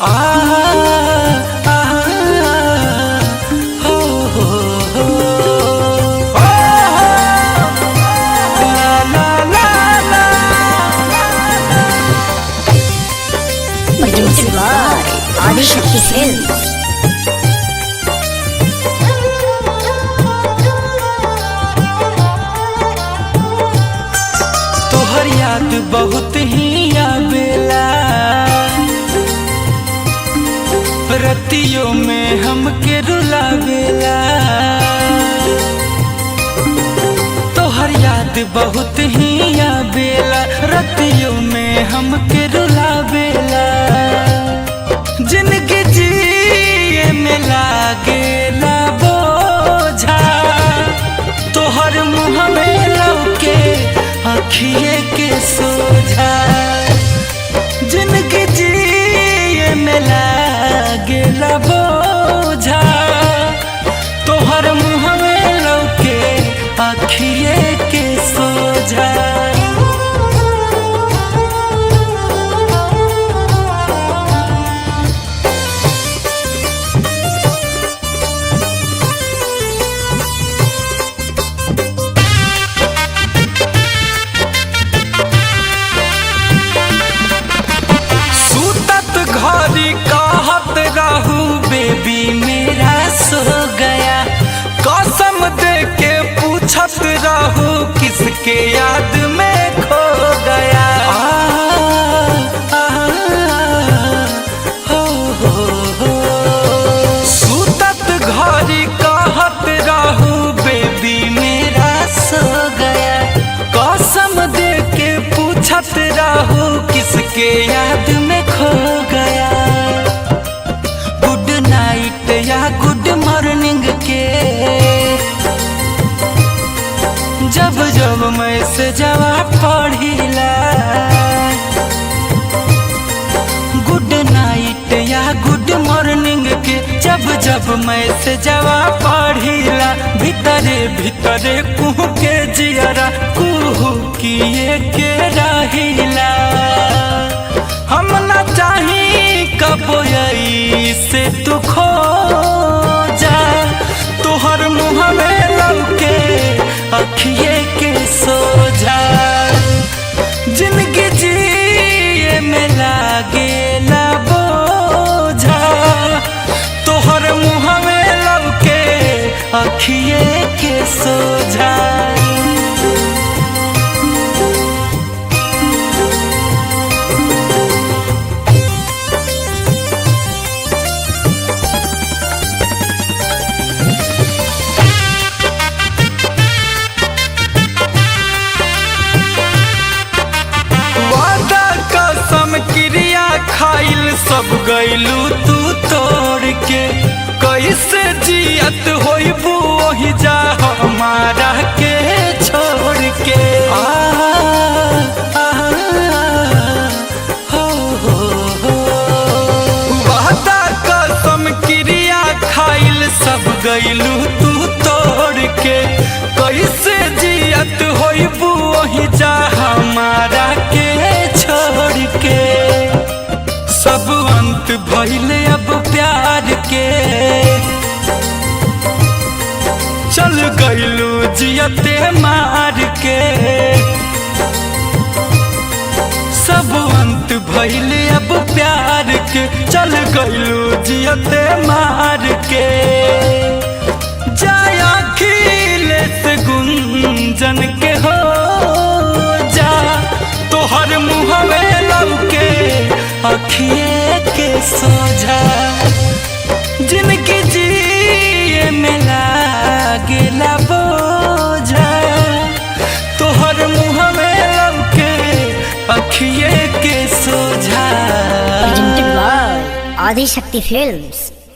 आ, हो, हो, हो, ला, ला, ला, ला। Produced by Adishakti Films. तोहर याद बहुत ही आवेला, रतियों में हमके रुलावेला। तोहर याद बहुत ही आवेला, रतियों में हमके रुलावेला। जिनके जिए में लागेला बोझा, तोहर मुँह में लौके अखिए के सोझा। जिनके जिए में लागेला बोझा, तोहर मुँह में लौके अखिए के सोझा। सूतत घरी कहत रहू बेबी मेरा सो गया, कसम दे के पूछत रहू किसके याद में खो गया। आ, आ, हो, हो, हो। सूतत घरी कहत रहू बेबी मेरा सो गया, कसम दे के पूछत रहू किसके याद में खो गया। गुड नाइट या गुड मॉर्निंग के जब जब मैं से जवाब पढ़िला, गुड नाइट या गुड मॉर्निंग के जब जब मैं से जवाब पढ़िला, भीतरे भीतरे कुह के जियरा कुहू किए के रहिला। हम ना चाही कबो से तू खो जा, तोहर मुँह में लौके अखिए के सोझा। जिनकी जिए में लागेला बोझा, तोहर मुँह में लौके अखिए के सोझा। वादा कसम क्रिया खाइल सब गइलू तू तोड़ के, कैसे जियत होइबू ओहि जा हमारा के छोड़ के। आ, आ, हो, हो, हो। वादा कसम क्रिया खाइल सब गइलू तू तोड़ के, कैसे जियत होइबू ओहि जा हमारा के छोड़ के। सब अंत भइले अब प्यार के, चल गइलू जियते मार के। सब अंत भइले अब प्यार के, चल गइलू जियते मार के। जाया खिले से गुंजन के हो जा, तोहर मुँह में लौके अखिए के सोझा। जिनकी जिए में लागेला बोझा, तोहर मुँह में लौके अखिए के सोझा। Presented by Adishakti Films.